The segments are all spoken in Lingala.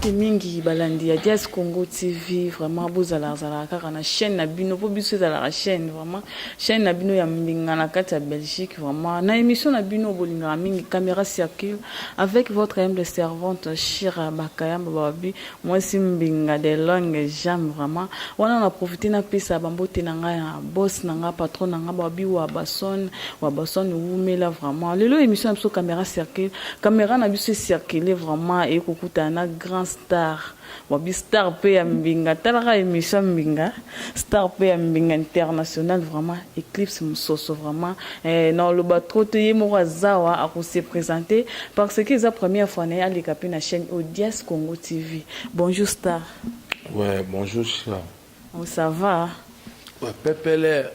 Mbote mingi balandi ya Diaz Congo TV, vraiment bozala zala kaka na chaîne na bino po biso ezalaka chaîne, vraiment chaîne na bino ya mbinga na kati ya Belgique, vraiment na émission na bino bolingaka mingi, Caméra Circule, avec votre humble servante Shira Bakayamba Babi, mwasi mbinga de longue jambe. Vraiment wana na profiter na pesa bambote na ngai ya boss na ngai, patron na ngai Babi Wabason Wabason wumela. Vraiment lelo émission na biso Caméra Circule, caméra na biso ecircule vraiment ekokutana na grand star Babi, star mpe ya mbinga. Talaka émission mbinga, star mpe ya mbinga international, vraiment Eclipse Mososo. Vraiment na oloba trop te, ye moko azawa akose présenter parce que eza première fois na ye aleka mpe na chaîne Odias Congo TV. Bonjour star. Ouais, bonjour Chira. Oh, ça va? Ouais, pepele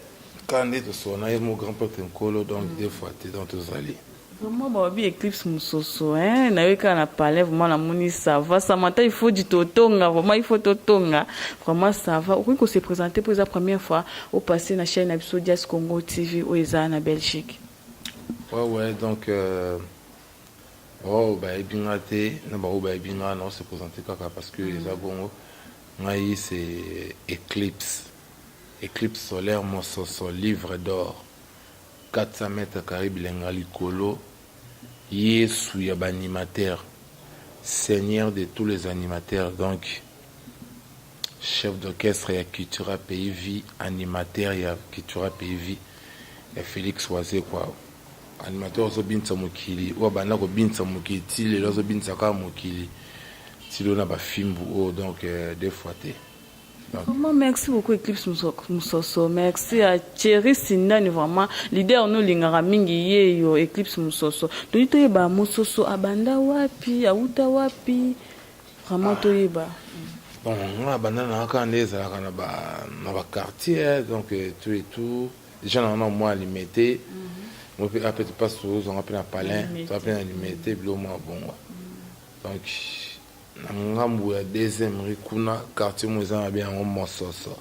kaka nde tosona ye mo grand prêtre nkolo, donc deux fois te, donc tozali. Vraiment Babi Eclipse Mososo, hein, nayoki kaka na palais, vraiment namoni ça va. Samantha, il faut du totonga, vraiment il faut totonga. Vraiment ça va? Okoki kose présenter mpo eza première fois opasser na chaîne na biso Dias Congo TV oyo eza na Belgique. Ouais, donc oyo bayebi nga te na bango bayebi nga na se présenter kaka parce que eza bongo. Ngai c'est Eclipse, Eclipse solaire Mososo, livre d'or, 400 mètres carré, bilenga likolo, Yesu ya baanimateur, seigneur de tous les animateurs, donc chef d'orchestre ya Cultura Pays Vie, animateur ya Cultura Pays Vie ya Félix Wazekwa, animateur azobinisa mokili oyo abanda kobinisa mokili ti lelo, azobinisa kaka mokili ti lelo na bafimbu oyo, donc deux fois te. Vraiment, merci beaucoup Eclipse Mososo. Merci à Thierry Sindani, vraiment leader no lingaka mingi ye yo Eclipse Mososo. Toyi toyeba Mososo abanda wapi, auta wapi? Vraiment toyeba. Bon, nga banda na kaka nde ezalaka na baquartier, donc tout et tout. Déjà na mwa Limete, mo mpe ape topasi tozozwanga mpe na palin, toza mpe na Limete, biloko mwa bongo. Donc na ngambu ya deuxième rue kuna, quartier mo eza na yango Mososo.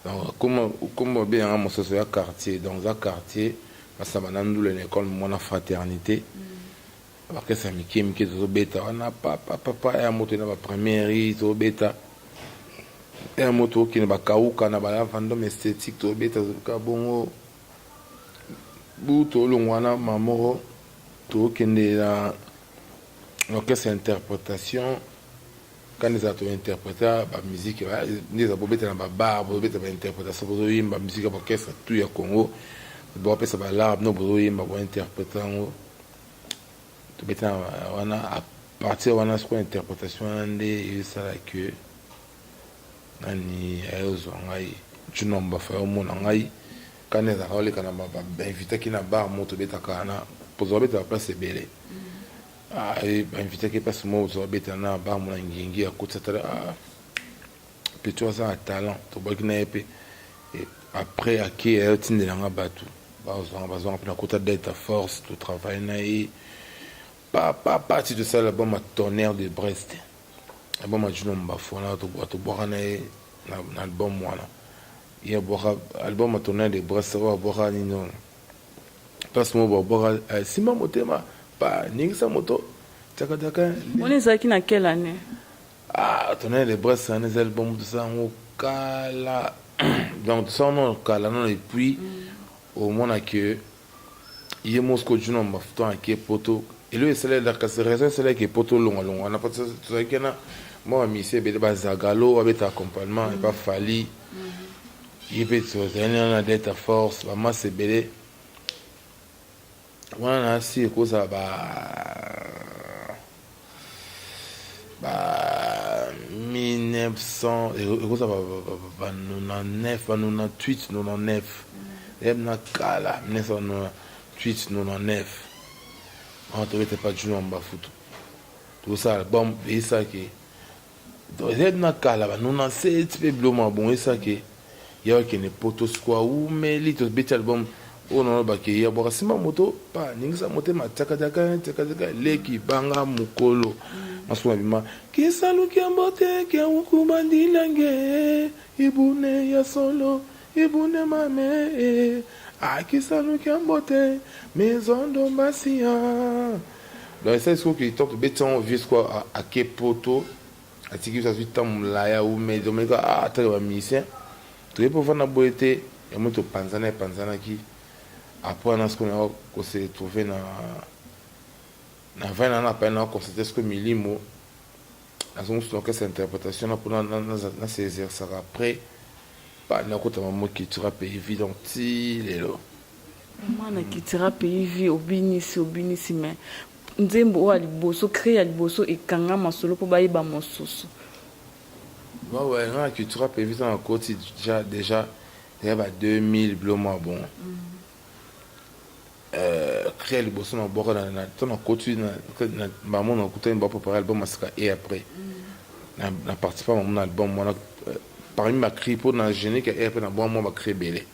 Donc kombo babe yango Mososo ya quartier, donc eza quartier basamba na ndula na école mwana Fraternité, bakesa ya mike mike tozobeta wana papapapa ya moto na bapremière tozobeta ya moto okende bakauka na bala Vendôme esthétique, tozobeta ka bongo bu tolongwa wana mamoko, tokende na orchestre interprétation. Quand ezala tointerpréter bamusique nde eza bobeta na babar, bozobeta bainterprétation, bozoyemba musique ya baorchestre tout ya Congo, bopesa balarbe no, bozoyemba, bointerpréter yango. Tobeta wana, à partir wana sikoyo interprétation wana nde ezosala ke nani ayozwa ngai, Juno Mbafa ayomona ngai kani ezalaka oleka na bainvitaki na bar mo tobetaka wana, pozwa babeta baplace ebele, bainvitaki place mo tozwa babeta na bar mo na Ngingi, akotisa tala petit aza na talent, tobwaki na ye mpe. Après ake ayotindelanga bato bazwanga, bazwanga mpe nakota Delta Force, totravaille na ye papa ti tosala album ya Tonnerre de Brest, album ya Juno Mbafu wana. Tobwaka na ye na album wana, ye abwaka album ya Tonnerre de Brest oyo abwaka nini wana, place moko babwaka simba motema pa ningisa moto tiakatiaka. Wana ezalaki na quelle année? Ah, Tonnerre de Brest wana eza album tosala yango kala, donc tosala nano kala nano. Et puis omona ke ye mosiko Juno Mbafu ake poto, eloko esalelaka kasi raison esalaki poto olongwalongwa wana, tozalaki na mwa bamisi ebele, bazagalo babeta accompagnement epa Fali, ye mpe tozali na Delta Force, bamasa ebele wana na si ekozala ba 1900, ekozala ba 99, ba 98, 99, eyebi na kala 1998, 99 wana tobeta pa Juno Mbafutu, tozosala album eyesaki eyebi na kala ba 97 mpe biloko ma bongo esaki ya bakende poto. Sikoyo awumeli, tobeti album oyo nalobaki ya bwaka simba moto pa ningisa motema tiakatiaka tiakatiaka leki banga mokolo masuku bima kisaluki ya mbote kiawukubandilange ibune ya solo ibune mame akisaluki ya mbote mezondo mbasia. Donc esali sikoyo ke tant tobeti yango, vieux sikoyo ake Poto, atiki biso, azwi temps molai, aume omeka ataka bamusicien, toye mpo ovanda boye te. Yango topanzana, epanzanaki. Après wana sikoyo naya kose retrouver na vai na pai na constater sikoyo milimo nazongi na orchestre interprétation na mpona nase exerçaka. Après nakotama mo Cultura Pays Vie, donc ti lelo. Mwana Cultura Pays Vie, obinisi, obinisi, mais nzembo oyo ya liboso, cri ya liboso ekanga masolo mpo bayeba mosusu? Ouais, nga na Cultura Pays Vie, ntango nakoti déjà déjà ba 2000 bilo mwa bon, cri ya liboso na bwaka to nakoti bango, nakutani bapréparé album asika. Et après na participa bango na album wana parmi bacri, mpo na générique ya rp na bwa mwa bacri ebele.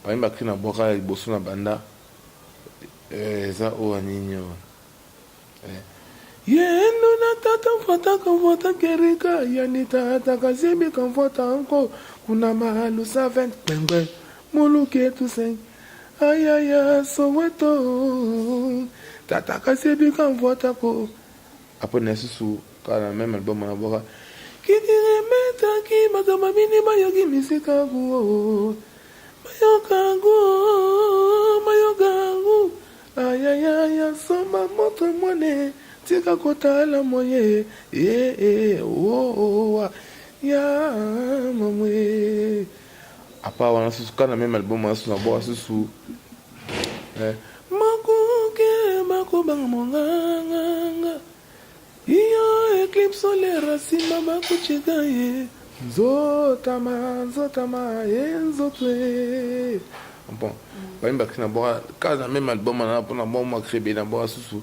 Parmi bacri na bwaka ya liboso na banda, eza oyo nini oyo: yendo na tata mfata kamfata kerika yani tata kazembi kamfata nko kuna malusa 20 pengwe moluke tu 5 ayaya Soweto tata kasebi kamfata ko. Après na susu kaka na même album na bwaka kitiremetaki bato babini bayoki misika ku bayokangu bayokangu ayayaya somba moto mwane tika kotala moye ye owa ya mamwe. Apa wana susu kaka na même album wana susu na bwaka susu makuke bakobanga monganganga iyo éclipse solaire nsima bakucika ye nzotama nzotama ye nzoto e. Bon, bayembaki na bwaka kaka na même album wana mpona mwa mwa cri ebele na bwaka susu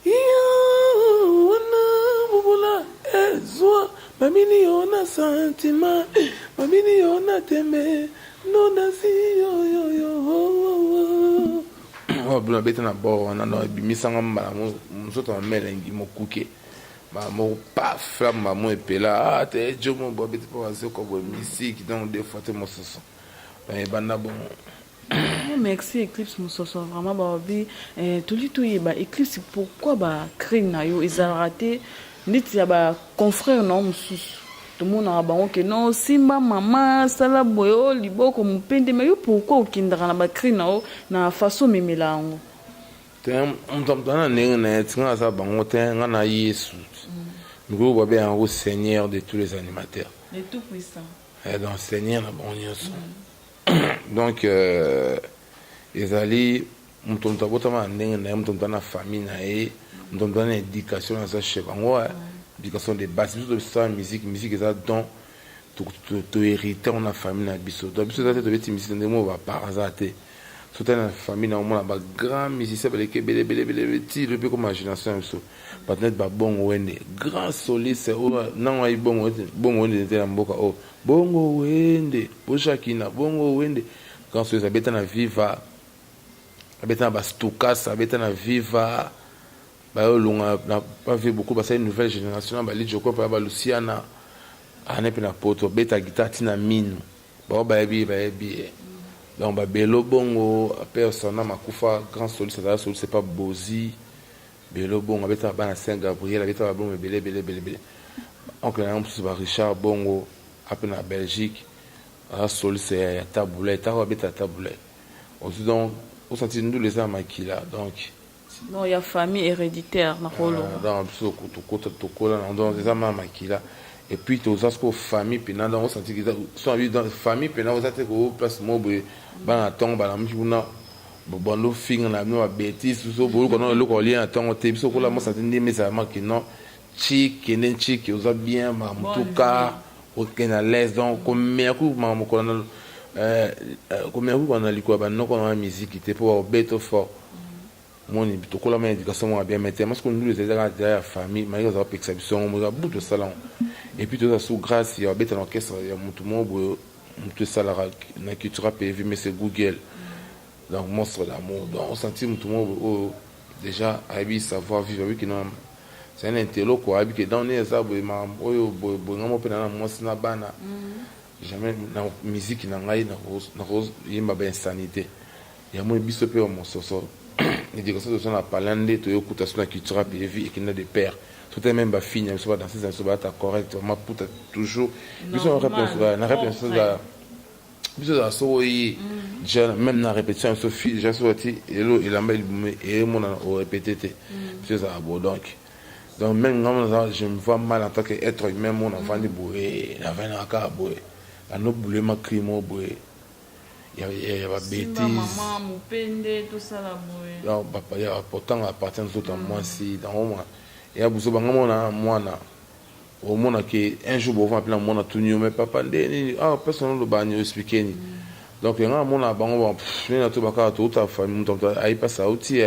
iyo wana bubula ezwa babini yo na sentiment babini yo na tembe nonasi yoyoyo oyo bino abeta na bord wana. Donc ebimisanga mbala nzoto mama elengi mokuke, mbala moko paf, flamme bamo epela. Ah te, jomo bo abeti mpo bazoka boye musique, donc deux fois te mosusu. Donc ebanda bongo. Merci Eclipse Mososo. Vraiment babi toli toyeba, Eclipse, pourquoi bacri na yo ezalaka te ndeti ya baconfrère na yo mosusu? Tomonaka bango ke non, simba mama, sala boye, o liboko mopende, mais yo pourquoi okendaka na bacri na yo na façon omemela yango? Te, moto moto na ndenge na ye. Tinga aza bango te, nga na Yesu mikolo babe yango, seigneur de tous les animateurs. Le tout puissant. Donc seigneur na bango nyonso. Donc ezali moto moto abotama na ndenge na ye, moto moto na famille na ye, moto moto na éducation naza chez bango, éducation de base. Biso tosala musique, musique eza don tohérité ngo na famille na biso. Donc biso eza te tobeti musique ndenge moko baparent aza te. So tali na famille na omona bagrand musicien baleki ebele ebele ebele ti lobi koma génération na biso, bato neti babongo Wende, grand soliste oyo nango ayi bongo bongo Wende te na mboka oyo, bongo Wende bojakina, bongo Wende grand soliste, abeta na Viva, abeta na bastukas, abeta na Viva, bayolonga na bavie beaucoup, basali nouvelle génération na balidjoko mpe balusiana ane mpe na Poto, abeta guitare ntina minu, bao bayebi ye, bayebi ye. Donc babelo bongo père sana makufa, grand soliste, azala soliste pa Bozi Belo bongo, abetaka bana Saint Gabriel, abetaka babongo ebele ebele ebele ebele. Oncle na yango mosusu ba Richard Bongo ape na Belgique, aza soliste ya tabule, etako abetaka tabule ozwi. Donc osanti ndulu eza ya makila, donc Non, ya famille héréditaire na koloba. Donc biso tokota, tokola, donc eza ma makila. Et puis toza sikoyo famille mpena, donc osanti so na biso famille mpena oza te ko place moko boye, bana na ntongo balamuki kuna, bando finga na bino babêtises, so boluka no eloko olia na ntongo te. Biso kola mosanti ndenge ezala maki non chike nde chike oza bien mamutuka okende à l'aise. Donc komea ku makambo mokolo na komea ku na likolo ya banoko na musique te mpo baobeto fort. Moni tokolama na éducation moko bien, mais tellement sikoyo ndulu ezali kaka ya famille mayeke azala kopekisa biso yango moka butu tosala yango. Et puis toza sous grâce ya babeta na orchestre ya motu moko boye, motu esalaka na Cultura PV, mais c'est Google, donc monstre d'amour. Donc osenti motu moko boye oyo déjà ayebi savoir vivre, ayebi kino c'est un intello quoi, ayebi ke donc ne eza boye, makambo oyo boye boye, nga mo mpe na mwasi na bana, jamais na musique na ngai nakoyemba bainsanité. Yango biso mpe bamososo. Éducation toza na palin nde toyokuta so na culture ya pays, ekenda de pair. Soki même bafille na biso, badanseuse na biso, balata correct, maputa toujours. Biso na répétition, biso ezala soko oye déjà, même na répétition ya biso, fille déjà soki ati elo elamba libumu emonana, orépété te. Biso ezala bo. Donc même nga, je me vois mal en tant que être humain mo navandi boye, navandi na kaka boye, anobulema cri mo boye ya babêtises. Pourtant appartient nzoto ya mwasi. Donc ya buso banga mona mwana omona ke un jour bovanda mpe na mwana, tuni yo: "Mais papa, nde nini?" Ah, personne oloba ni oexpliquer ni. Donc nga namona bango nde na to bakaka touta famille, moto ayi mpasi auti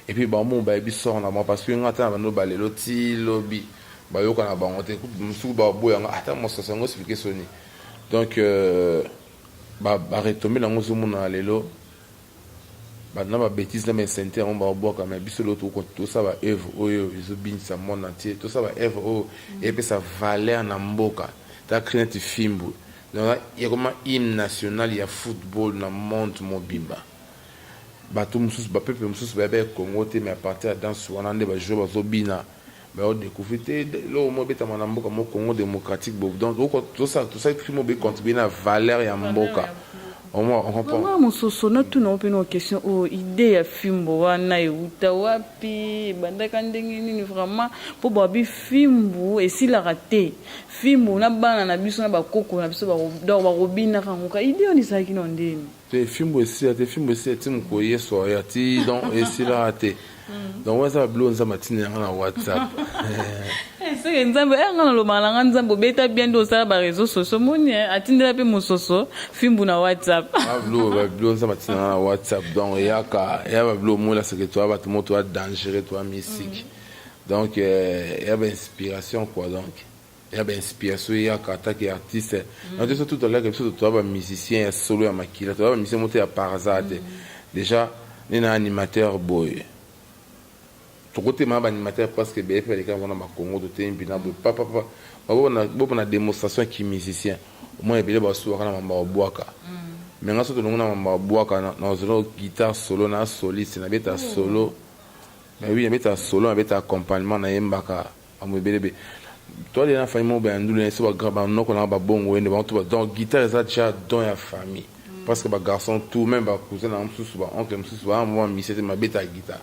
et puis bango bayebi sort na bango, parce que nga ata na bando balelo ti lobi bayoka na bango te. Mosuku baboyanga ata mososo yango expliquer soni. Donc baretombe nango ozomona lelo na babêtises na bainsanité yango babwaka. Mais biso lelo tosala baœuvre oyo ezobinisa monde entier, tosala baœuvre oyo epesa valeur na mboka. Ta cri neti fimbu, donc ekoma hymne national ya football na monde mobimba. Bato mosusu, bapeuple mosusu bayeba Congo te, mais à partir ya danse wana nde bajoueur bazobina, baodécouvrir te eloko mo ebetama na mboka mo Congo démocratique. Donc tosala cri mo becontribue na valeur ya mboka. Vraiment, mosusu natuna mpe na question oyo: idée ya fimbo wana euta wapi? Ebandaka ndenge nini vraiment? Mpo babi fimbu esilaka te, fimbu na bana na biso na bakoko na biso, donc bakobinaka yango ka. Idée wana ezalaki na ndeni? Te, fimbu esila te. Fimbu esila ti mokolo Yesu aya ti. Donc esilaka te. Donc wana eza babilo Nzambe atindi yanga na WhatsApp. Seke Nzambe nga nalobaka na nga, Nzambe obeta bien nde osala baréseaux sociaux, moni atindela mpe mososo fimbu na WhatsApp. Babilo Nzambe atindi yanga na WhatsApp. Donc eyaka eya babilo mola seke toya bato mo toya dangereux, toya mystique. Donc eya bainspiration quoi. Donc eya bainspiration eyaka atake artiste na biso tout alaka. Biso toya bamusicien ya solo ya makila, toya bamusicien mo te ya par hasard te. Déjà nde na animateur boye, tokotema baanimateur presque ebele mpe baleka wana bakongo. Totemi mpena boye papapa, bopona démonstration ya kimusicien. Omoi ebele basuwaka na mamba babwaka, mais nga so tolongo na mamba babwaka, nazala guitare solo na soliste, nabeta solo. Mais oui, nabeta solo, nabeta accompagnement, nayembaka bamo ebele be. Toalela na famille moko baya ndulu so banoko nanga babongo ende bango to. Donc guitare eza déjà don ya famille, parce que bagarçon tout, même bacousin nanga mosusu, baoncle mosusu, baa mwa musicien te, mabeta ya guitare.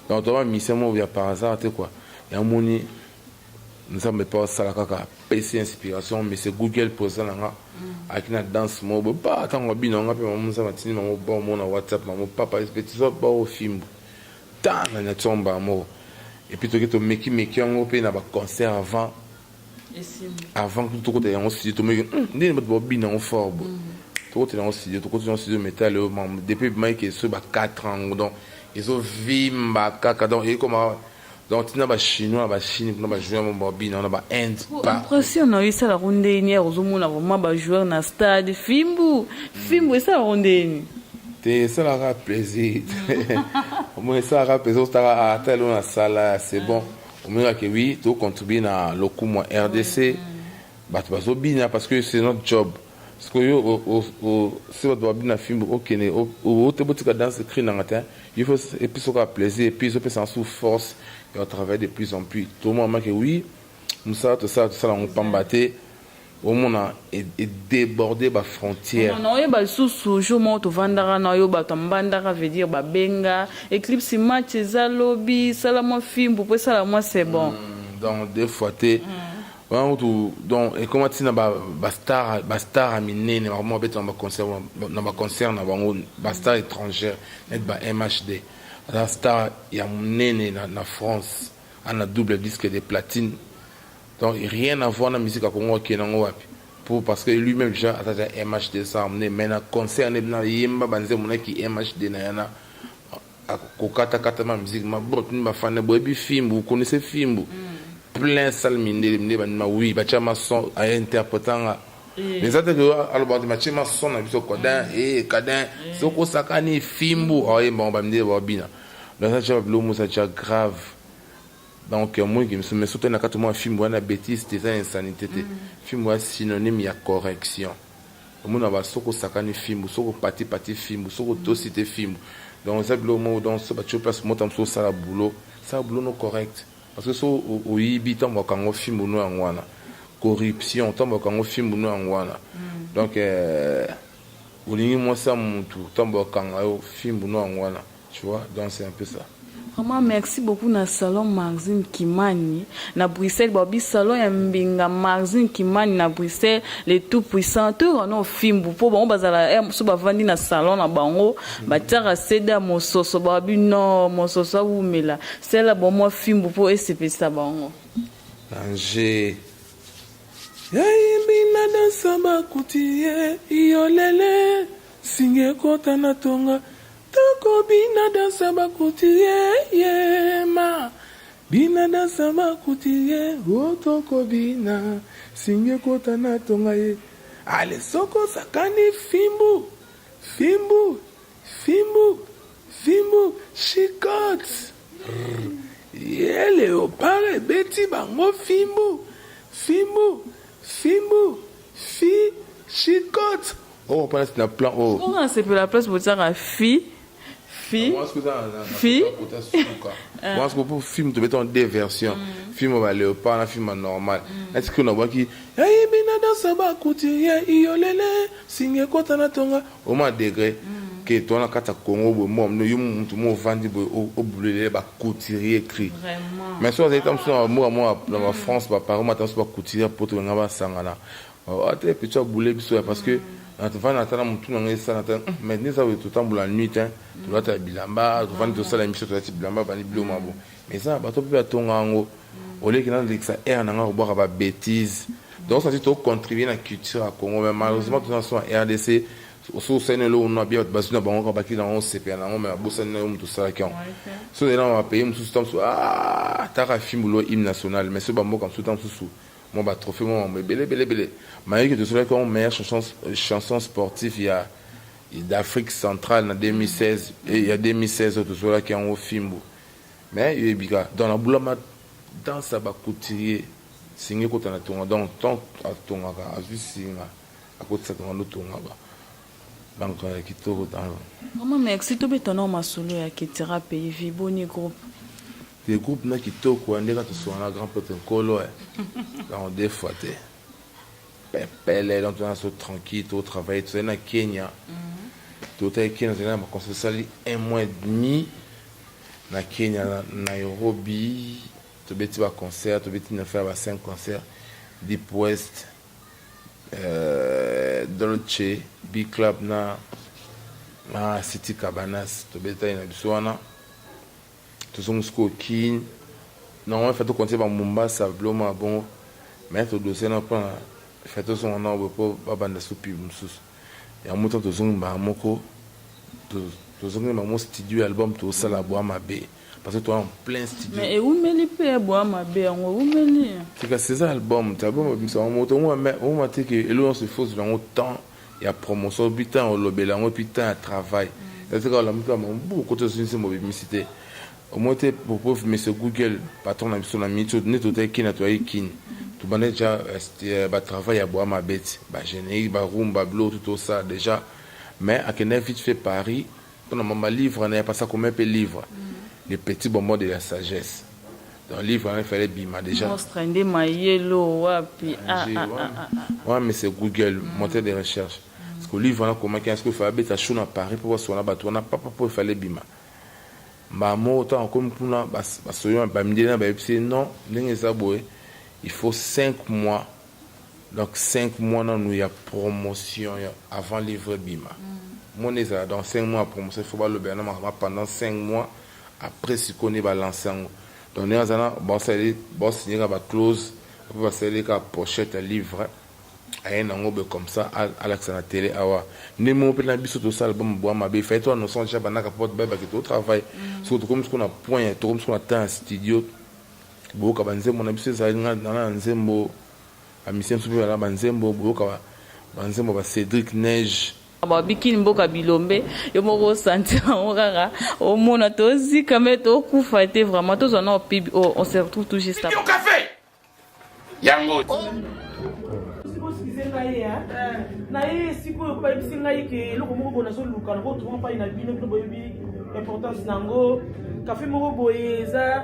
Donc toba musicien moko ya par hasard te quoi. Yamoni Nzambe mpe asala kaka, apesi inspiration. Mais c'est Google, président na nga ayaki na danse moko boye pa ntango abino nga mpe mamo Nzambe atindi mamo ba omona WhatsApp mamo papa petit bao fimbu ta na natiomba moko. Et puis toki tomekimeki yango mpe na baconcert avant tokota yango studio. Tomeki ndeni bato babina yango fort boye, tokotela yango studio, tokotela yango studio métal oyo depuis mike eso ba 4 ans. Donc ezovimba kaka. Donc ekoma, donc tina bachinois na bachine kuna bajoueur mo babina na bainde. Impression na yo esalaka ndeni ya ozomona vraiment bajoueur na stade, fimbu fimbu, esalaka ndeni? Te, esalaka plaisir. Omoi esalaka plaisir, otaka ata elo na sala, c'est bon. Omonaka oui, tocontribue na lokumu ya RDC, bato bazobina, parce que c'est notre job. Parce que yo si bato babina fimbu, okende ote botika danse cri nanga te. Il faut et puis soka plaisir et puis ezopesa sous force ya travailler de plus en plus. Tomonamaki oui, mosala tosala, tosala yango pamba te. Omona edéborde bafrontière. Na oyeba lisusu jour moko tovandaka na oyo, bato mbandaka, veut dire babenga Eclipse, match eza lobi, sala mwa fimbu po esala mwa c'est bon. Donc deux fois te wana kutu. Donc ekoma ntina bastar ya minene bakoma babeta na baconcert na bango, bastar étrangère neti ba MHD, aza star ya monene na France, ana double disque de platine. Donc rien à voir na musique ya Congo. Akende yango wapi? Pour parce que lui-même déjà aza déjà MHD, sa monene. Mais na concert nde na yemba banzembo naki MHD na yana kokatakata ma musique mabotuni bafane boyebi fimbu, connaissez fimbu, plein salle mindele nde bandima oui, batia ma son ainterprétanga. Mais eza te ke alobaka te batie ma son na biso Codin e Cadin soki osakani fimbu aoyembango, bamindele babina. Donc eza tia babilo mosa tia grave. Donc moyiki miso, mais soki na kati mwa fimbu wana bêtise te, eza insanité te. Fimbu wana synonyme ya correction. Omona ba soki osakani fimbu, soki opatipati fimbu, soki otosi te fimbu. Donc eza biloko moko, donc so batie place moko, mosusu osala boulot, sala boulot no correct, parce que so oyibi, ntango bakango fimbu no yango wana, corruption, ntango bakango fimbu no yango wana. Donc olingi mwasi ya mutu, ntango bakanga yo fimbu no yango wana, tu vois. Donc c'est un peu ça. Vraiment, merci beaucoup na salon Marzine Kimani na Bruxelles. Babi salon ya mbinga Marzine Kimani na Bruxelles, le tout puissant. Toyoka no fimbu mpo bango bazala so bavandi na salon na bango, batiaka seda mososo, babi no mososo awumela sela bomwa fimbu mpo esepelisa bango. Danger yayimbi na dansa bakuti ye iyolele singe ekota na tonga tokobina dansa bakuti ye yema bina dansa bakuti ye o tokobina singe ekota na tonga ye ale soko osakani fimbu fimbu fimbu fimbu chicote ye léopard ebeti bango fimbu fimbu fimbu fi chicote oyo mpona na plan oyo. Oyo nasepela place botiaka fi fi fi. Po film tobeta en deux versions, film ba léopard na film normal. Nati que nabwaki yayebi na dansa bakuti ye iyolele singe ekota na tonga oma degré ke toza na kati ya Congo boye, mo yo mutu mo ovandi boye, obulele bacouturier cri. Mais so azali ta mosusu na bamboka mo na baFrance, baParis, mata mosusu bacouturier po tobenga basangana ate petit abule biso ya, parce que tovandi na tala motu nanga esala ta, mais nde eza boye, totambola nuit te, tolata bilamba, tovandi tosala émission, tolati bilamba, bandi biloko mabo, mais eza na bato mpe batonga yango oleki nalekisa aire nanga kobwaka babêtise. Donc santi tocontribue na culture ya Congo, mais malheureusement toza na so na RDC, so osali eloko no abia, bato bazwi na bango kaka bakili nango, osepela nango, mais babosani na yo moto osalaki yango. So ozali na bapays mosusu, ta mosusu taka fimbulo hymne national, mais so bamboka mosusu, ta mosusu mwa batrophée, mwa mambo ebele ebele ebele. Mayeki tosalaki yango meilleure chanson sportive ya d'Afrique centrale na 2016, ya 2016 oyo tozwalaki yango fimbu. Mais yoyebika, donc nabulama danse ya bacouturier, singa ekota na tonga, donc tant atongaka azwi singa akotisa tonga ndo tonga ba donc kitoko tango. Vraiment merci. Tobeta nao masolo ya Ketira Pays Vie. Boni groupe? Te, groupe na kitoko ndenge tosoka na grand prêtre nkolo, donc deux fois te pepele. Donc toza so tranquille, totravaille, tozali na Kenya, totali Kenya, tozali na baconcert, tosali un mois et demi na Kenya, na Nairobi. Tobeti baconcert, tobeti na faire ba 5 concert: Deep West, Dolce, B Club na City Cabanas. Tobetaki na biso wana, tozongi sikoyo Kine. Normalement fa tokontie bamombasa, biloko ya bongo, mais todosie na mpona fa tozonga na boye mpo babanda so pub mosusu yango. Ntango tozongi mbala moko, tozongi bango studio, album tosala bwa mabe, parce que toza en plein studio. Mais ewumeli mpe bwa mabe yango ewumeli. Tika, c'est album te, album babimisa yango moto omoma te ke eloko nyonso ifo ozwa yango temps ya promotion, puis temps ya olobela yango, puis temps ya travail. Eza olamuki mabuku kota ozwi nzembo, obimisi te omoi te. Pour monsieur Google, patron na biso na miniti nde totaki Kini, toyaki Kini, tobanda déjà batravail ya bwa mabe ti bagénérique, barumba, biloko tu tosala déjà. Mais akendaki vite fait Paris mpona mama livre na ye, parce akoma mpe livre, Les petits bonbons de la sagesse. Donc livre wana fallait bima déjà. Monstre nde mayelo wapi? Ouais, mais c'est Google, moteur de recherche, parce que livre wana komaki, est-ce que fallait beta show na Paris mpo baswana bato wana papa, mpo efallait bima mbala moko. Ntango akomi kuna, basoyo bamindele na bayebisi non, ndenge eza boye, il faut 5 mois, donc 5 mois nanu ya promotion avant livre bima. Mona ezala dans 5 mois ya promotion, il faut balobela na makambo pendant 5 mois. Après sikoyo nde balance yango. Donc ndenge aza na basigne kaka baclause, mpo basaleli kaka pochette ya livre, aye nango boye comme ça, alakisa na télé awa. Nde moko mpe na biso tosala album bwa mabe, fai to annonce déjà bandaka po bayebaki totravaille. Soki tokomi sikoyo na point, tokomi sikoyo na temps ya studio, boyoka banzembo na biso. Ezali na na nzembo, bamisie mosusu mpe bana banzembo, boyoka banzembo ba Cédric Neige. Babikini mboka bilombe, yo moko osentir yango kaka, omona tozika me tokufa te. Vraiment, tozwa na pub, on se retrouve tout juste après. Café yango. Bosikize ngai na ye sikoyo, po bayebisi ngai ke eloko moko boye nazoluka, nakotrouva mpai na bino. Bino boyebi. Importance na yango, café moko boye eza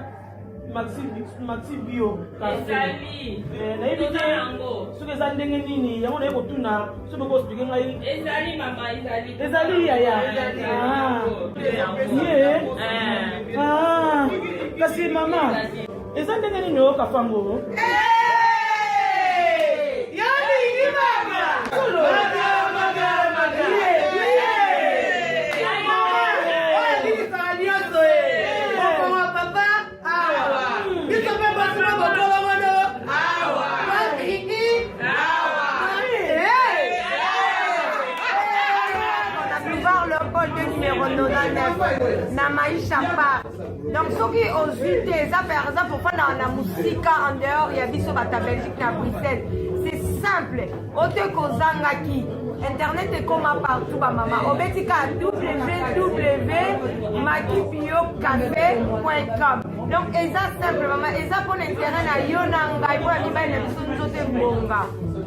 Maxi, Maxi Bio Café. Ezali. Eh, nayebi Toza te yango. soki eza ndenge nini yango naye kotuna soki boko expliquer ngai. Ezali mama, ezali. Ezali yaya. Ezali. Ah. Yango. Ye. Eh. Ah. Kasi mama, eza ndenge nini oyo café yango? Solo. Ye, ye. Oyo elilisaka nyonso e okoma papa awa, biso mpe basi na bokolo awa bakiki awa. Na boulevard Léopold 2, numéro 99, na Maisha Park. Donc soki ozwi te, eza par exemple ofandaka na mosika, en dehors ya biso bato ya Belgique na Bruxelles, c'est simple, ote kozangaki internet ekoma partout. Bamama, obeti ka www.makibiocafé.com. Donc eza simple mama, eza mpona intérêt na yo na ngai, mpona mibali na biso nzoto ebonga.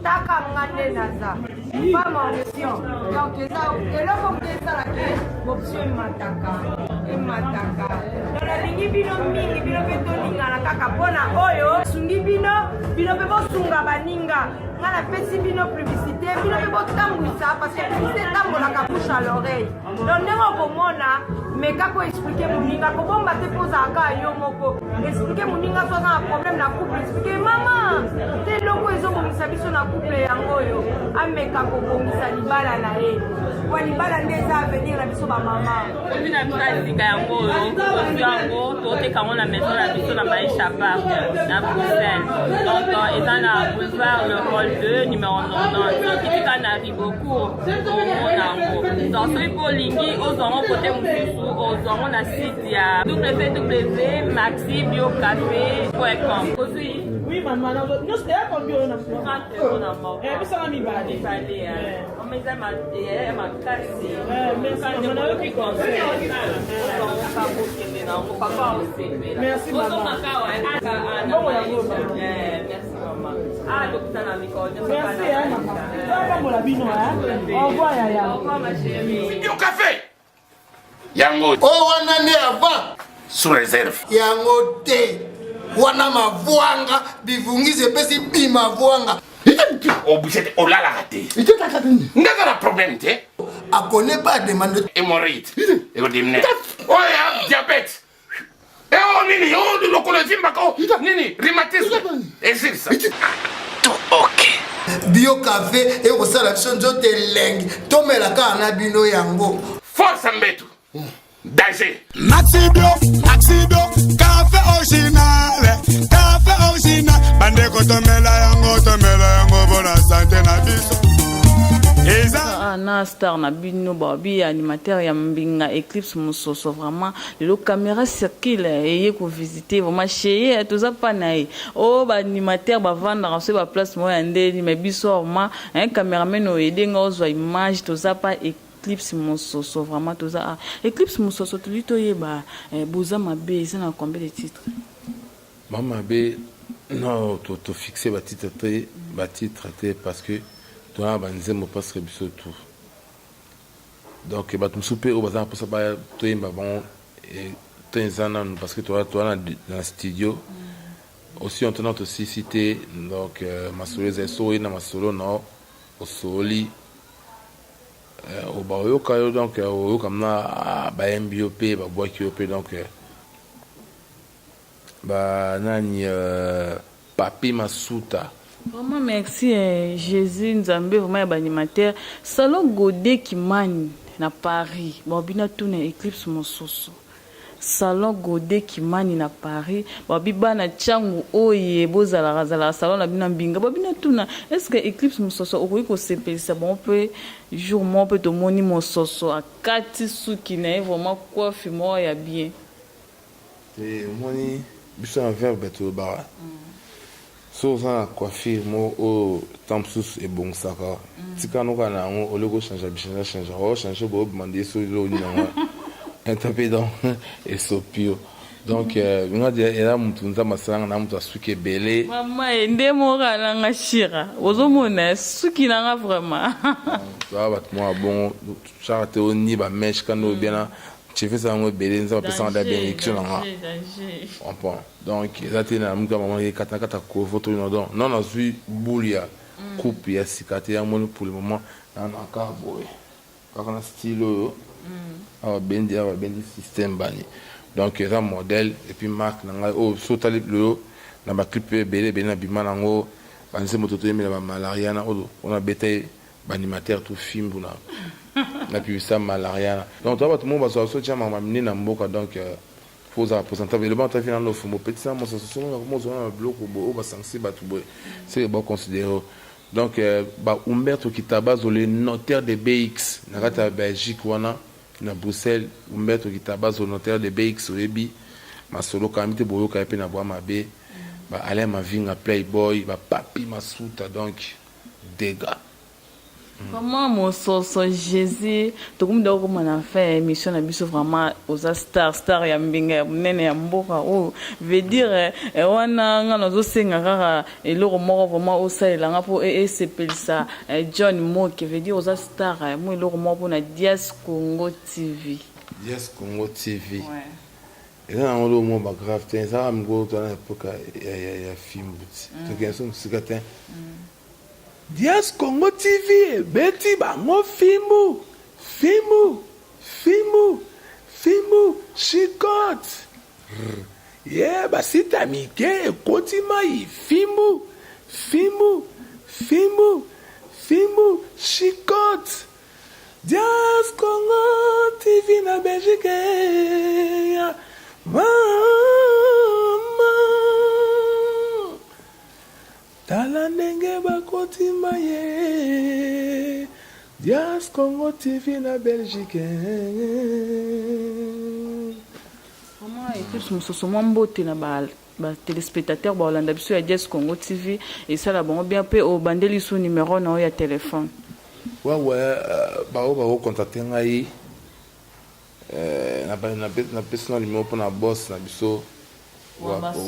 Taka nga nde naza femme option, donc eza eloko moto esalaka option emataka emataka. Donc nalingi bino mingi, bino mpe tolingana kaka mpona oyo sungi bino, bino mpe bosunga baninga. Nga napesi bino publicité, bino mpe botambwisa, parce que publicité etambolaka bouche à l'oreille. Donc ndenge okomona, meka koexpliquer moninga, kobomba te mpo ozalaka yo moko. Expliquer moninga so aza na problème na couple, expliquer mama te eloko ezobongisa biso na couple yango oyo, ameka kobongisa libala na ye, po libala nde eza avenir na biso bamama. Produit na biso ya sika yango oyo, tozwi yango, toteka yango na maison na biso na Maisha Park na Bruxelles. Donc eza na boulevard Léopold 2, numéro 90. Soki tika na Ribocourt, omona yango. Donc soki mpo olingi ozwa yango kote mosusu, ozwa yango na site ya www.maxibiocafé.com. Ozwi? Oui mama, nyonso eya combien oyo na 30 euro na moko. Bisanga mibale. Mibale eza makasi. Merci, mama, nayoki conseil. Kokende na yango, papa osepela. Merci, mama. Ozongaka awa. Mbongo yango, mama. Merci mama, lokita na mikolo nyonso. Merci hein, mama. Pambola bino hein. Au revoir yaya. Au revoir ma chérie. Bio Café yango. Oyo wana nde avant. Sous réserve. Yango te wana mavwanga bivungisi epesi bimavwanga. Oblige te, olalaka te, ngaza na problème te. Akone pas demande. Hémorroïde ekodimine, oyo ya diabète, eo nini, oyo lokolo evimbaka, o nini, rhumatisme esilisa Tout ok. Bio Café ekosala biso nzoto elengi, tomela kaka na bino yango. Force mbetu danger. Maxibio, Maxibio, café original, café original. Bandeko tomela yango, tomela yango bona santé na biso. Eza Ah, na star na bino babi, animateur ya mbinga, Eclipse Mososo. Vraiment lelo caméra circule eye kovisiter vraiment chez ye, toza pa na ye. Oyo baanimateur bavandaka so baplace moko ya ndeni, mais biso vraiment un caméraman oyo edenga ozwa image, toza pa Eclipse Mososo. Vraiment toza, ah, Eclipse Mososo, toli toyeba, eh, boza mabe eza na combien de titres? Mama mabe, non, tofixe batitre te, batitre te, parce que toza na banzembo presque biso tout. Donc bato mosusu mpe oyo baza na mposa toyemba bango to eza nanu, parce que toza na studio aussi maintenant, tosisi te. Donc masolo ezali, so oye na masolo na osoli, baoyoka yo. Donc oyoka mna bayembi yo mpe babwaki yo mpe. Donc banani, Papi Masuta. Vraiment merci, eh, Jésus Nzambe vraiment ya baanimateur. Salon Godé Kimani na Paris. Bon, bino tuna Eclipse Mosusu. Salon Godé Kimani na Paris. Babi bana ntiango oye bozalaka zalaka salon na bino mbinga. Ba bino tuna, est-ce que Eclipse Mososo okoki kosepelisa bango mpe jour moko mpe tomoni Mososo akati suki na ye, vraiment coiffe moko ya bien? Te, omoni biso na verbe tolobaka, so oza na coiffure moko oyo ntan mosusu ebongisaka, tika noka na yango olie kochange, bichange change, ochange boye, obima nde so eloko nini yango ata mpe. Donc esopi yo. Donc nga eza motu Nzambe asalanga na moto asuki ebele. Mama ye nde moko alanga shira, ozomona suki nanga vraiment. Toza bato moko ya bongo, tiaka te oni bamèche kanda oyo biana. Cheveux eza yango ebele, Nzambe apesaka nde bénédiction na nga. Comprend? Donc eza te na muka mama ekata kata kovo to non donc non nazwi boule ya coupe ya sika te yango moni pour le moment na na kaka boye. Kaka na style oyo. Awa bendi awa bendi système bani. Donc eza modèle et puis marque na ngai oyo so otali lelo na ba clip ebele ebele na bima nango ba nzembo to toyembela ba malaria na oyo on a beta ba animateur tout fimbu na na publicité malaria donc toi bato moko bazwa so tia makambo minene na mboka donc euh, faut ozala présentable eloba ata vina lofumbo petit na mosa soso na komo ozwa na biloko boye oyo basangisi bato boye c'est ba considérer donc euh, ba Umberto Kitabazo le notaire de BX na kati ya Belgique wana na Bruxelles Umberto Kitabazo notaire de BX oyebi masolo kami te boyoka ye mpe na bwa mabe ba Alain Mavinga Playboy ba Papi Masuta donc dégâts. Vraiment mososo Jesus tokomi da kokoma na fin ya émission na biso vraiment oza star star ya mbinga ya monene ya mboka oyo veut dire eh, wana nga nazosenga kaka eloko moko vraiment osalela nga mpo e, esepelisa eh, John Moke veut dire oza star eh, mo eloko moko mpona Dias Congo TV. Dias Congo TV. Ouais. Eza nango eloko moko ba grave te eza kaka mikolo toza na epoque ya, ya, ya fimbu ti mm. tokende so mosika te mm. Dias Congo TV ebeti bango fimbu fimbu fimbu fimbu chicote ye basita mike ekoti mai fimbu fimbu fimbu fimbu chicote Dias Congo TV na Belgique mama tala ndenge bakoti maye Dias Congo TV na Belgique. Vraiment eclipse mosusu mwa mbote na ba ba telespectateurs baolanda biso ya Dias Congo TV esala bango bien pe obandeli su numero na yo ya telephone. Ouais ouais euh, baoyo bako contacter ngai euh, napesi na numero mpona boss na biso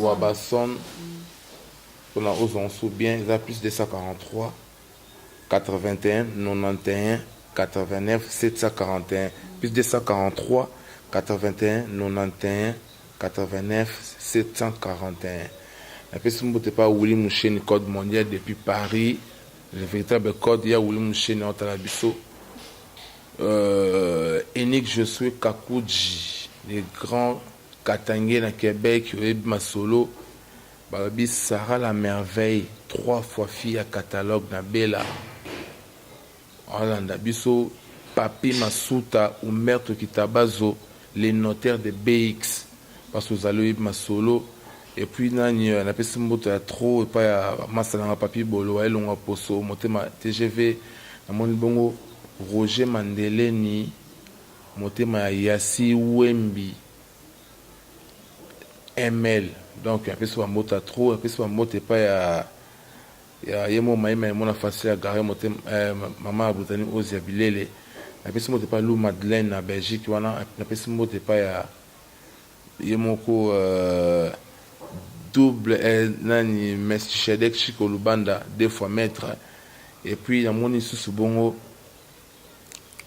Wabason mpona ozwa yango bien eza plus 243 81 91 89 741 plus 243 81 91 89 741 napesi mbote pa Willy Musheni code mondial depuis Paris le véritable code ya Willy Musheni aotala biso euh, Enik Josué Kakuji le grand Katangais na Québec oyebi masolo balobi Sarah la merveille trois fois fille ya catalogue na Bella Olanda biso Papy Masuta Humberto Kitabazo le notaire de BX parce ozali oyebi masolo et puis nani euh, napesi mboto ya trop epai ya masa nanga Papy Bolo elongwa poso motema TGV namoni bongo Roger Mandeleni motema ya Yasi Wembi ML donc napesi ba mboto ya trop napesi ba mboto epai ya Ya ye moko mayema emona facile ya gare motema eh, mama ya Botani Ozi ya bilele napesi mbote epai Lou Madeleine na Belgique wana napesi mbote epai ya ye moko euh, double eh, nani Melchizedek Chico Lubanda deux fois maître et puis namoni lisusu bongo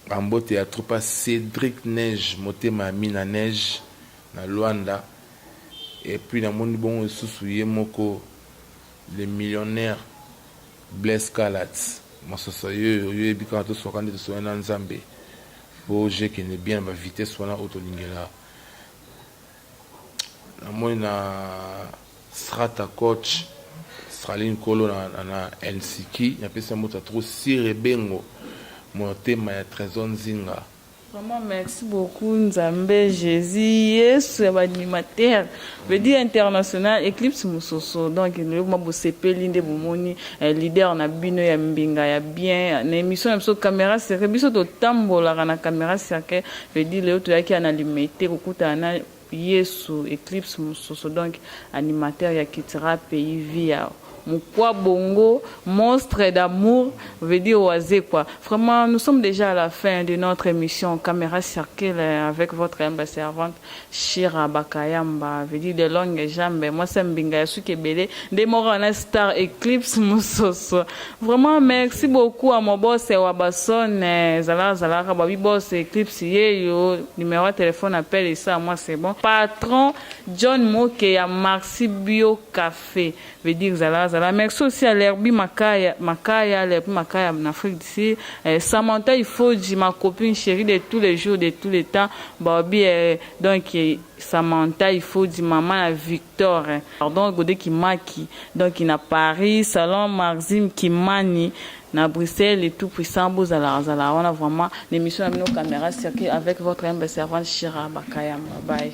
bambote ya troupa Cédric Neige motema ya Mina Neige na Luanda et puis namoni bongo lisusu ye moko Le millionnaire Blaise Kalats masoso yo oyebi kaka toswaka nde tosoya na Nzambe po jeu ekende bien ba vitesse wana oyo tolingela namoni na Strata coach Straline Kolo na, na, na Helsinki napesi yango moto trop Sire Bengo motema ya Trésor Nzinga. Vraiment merci beaucoup Nzambe Jesus Yesu ya ba animateur veut dire international Eclipse Musoso donc lelo ma bosepeli nde bomoni eh, leader na bino ya mbinga ya bien na émission na biso caméra cercle biso totambolaka na caméra cercle veut dire lelo toyaki na limete kokutana na Yesu Eclipse Musoso donc animateur ya Kitira pays vie ya. Mukwa Bongo, monstre d'amour, veut dire oisé quoi. Vraiment, nous sommes déjà à la fin de notre émission Caméra Circule avec votre humble servante Shira Bakayamba, veut dire de longues jambes. Moi, c'est Mbinga Yasuke Bele, des na Star Eclipse Moussoso. Vraiment, merci beaucoup à mon boss Wabason, Zala Zala, Babi Boss Eclipse Yeyo, numéro de téléphone, appel et ça, moi c'est bon. Patron John Moke ya Maxi Bio Café, veut dire Zala Zala. Merci aussi à l'Herbie Makaya, Makaya, l'Herbie Makaya en Afrique d'ici. Samantha Ifoji, ma copine chérie de tous les jours, de tous les temps. Babi, donc Samantha Ifoji, maman à Victor. Pardon, Godé Kimaki. Donc, il a Paris, Salon Maxime Kimani. Na Bruxelles et tout puissant bozala zala wana vraiment l'émission na bino Caméra Circuit avec votre humble servante Shira Bakayamba. Bye.